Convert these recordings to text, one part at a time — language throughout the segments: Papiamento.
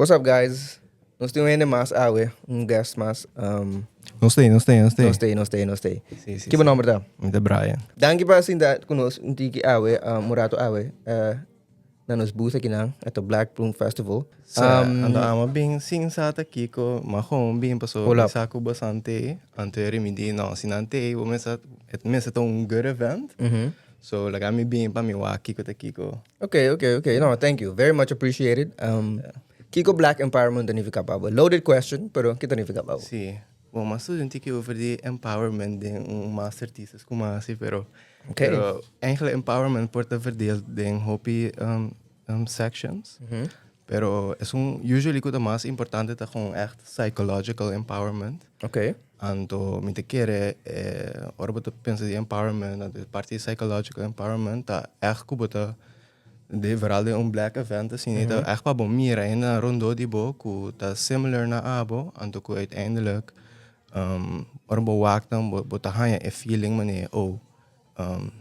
What's up, guys? Nos tin un hende mas awe, un guest mas. Nos tei, nos tei, nos tei. Nos tei, nos tei, nos tei. Si, Ki bo nomber ta? Mi ta Brian. Danki pa sinta ku nos un tiki awe, un rato awe, na nos booth akinan at the Black Bloom Festival. Sa, anto amo bin sin sa ta kiko, ma gewoon bin paso Hola. mi sa ku bosan tei, anto e ri mi di no, si nan tei bo mester, e mester ta un good event. So laga mi bin pa mi wak kiko ta kiko. Ok. No, thank you. Very much appreciated. Kiko Black Empowerment ta nifica pa bo? Loaded question, pero ki ta nifica pa bo? Si. Bon, m'a studia un tiki over di empowerment den un master thesis ku m'a hasi, pero pero eigenlijk empowerment por ta verdeeld den hopi sections. Pero esun usually ku ta mas importante ta gewoon echt psychological empowerment. Anto mi ta kere ora bo ta pensa di empowerment, anto e parti di psychological empowerment ta echt ku bo ta de vooral den un black event asina ta echt pa bo mira hendenan rondó di bo ku ta similar na abo, anto ku uiteindelijk ora bo wak nan bo ta haña e feeling manera oh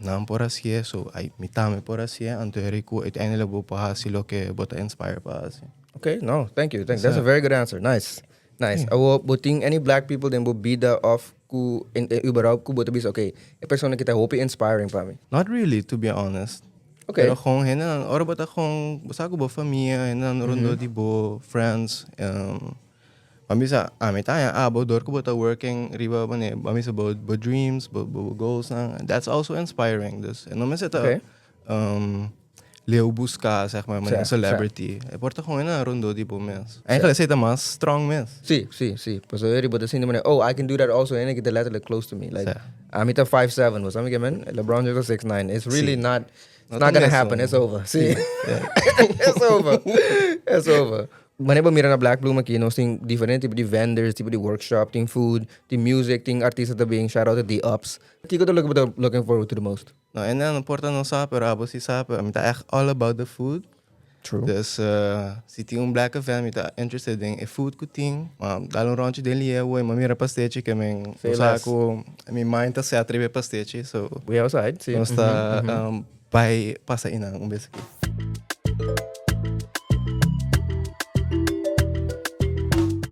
nan por hasié so ay mi tambe por hasié, anto eri ku uiteindelijk bo por hasi loke bo ta inspire pa hasi. Okay, no, thank you, thank you. That's a very good answer. Nice. Nice. Awor bo tin any black people den bo bida of ku überhaupt ku bo ta bisa okay, e persona aki ta hopi inspiring pa mi? Not really, to be honest. Okay. Pero gewoon hendenan, ora bo ta gewoon, bo sa ku bo famia, hendenan rondó di bo, friends, bo a bisa, ami ta haña abo dor ku bo ta working riba manera, bo a bisa bo dreams, bo goalsnan, that's also inspiring. Dus e no mester ta Leu busca, zeg maar, manera celebrity. E por ta gewoon na rondó di bo mes. Eigenlijk esei ta mas strong mes. Si, si, si. Pasobra eri bo ta sinti manera, oh, I can do that also, hende ki ta letterlijk close to me. Like, ami ta 5'7, bo sa mi ke men? LeBron James ta 6'9. It's really not, it's not gonna happen, it's over. Si. It's over. It's over. Manera bo mira na Black Bloom aki, nos tin diferente tipo di vendors, tipo di workshop, tin food, tin music, tin artista ta bin, shout out to D-Ups. Kiko ta loke bo ta looking forward to the most? No, e no por ta no sa, pero abo si sa, pero mi ta echt all about the food. True. Dus si tin un black event mi ta interested den e food ku tin. Ma dal un rondje den Liewe, mi a mira pastechi ke men Say sa less. ku mi mind ta set riba e pastechi, so We outside, si. nos ta bai pasa einan un bes aki.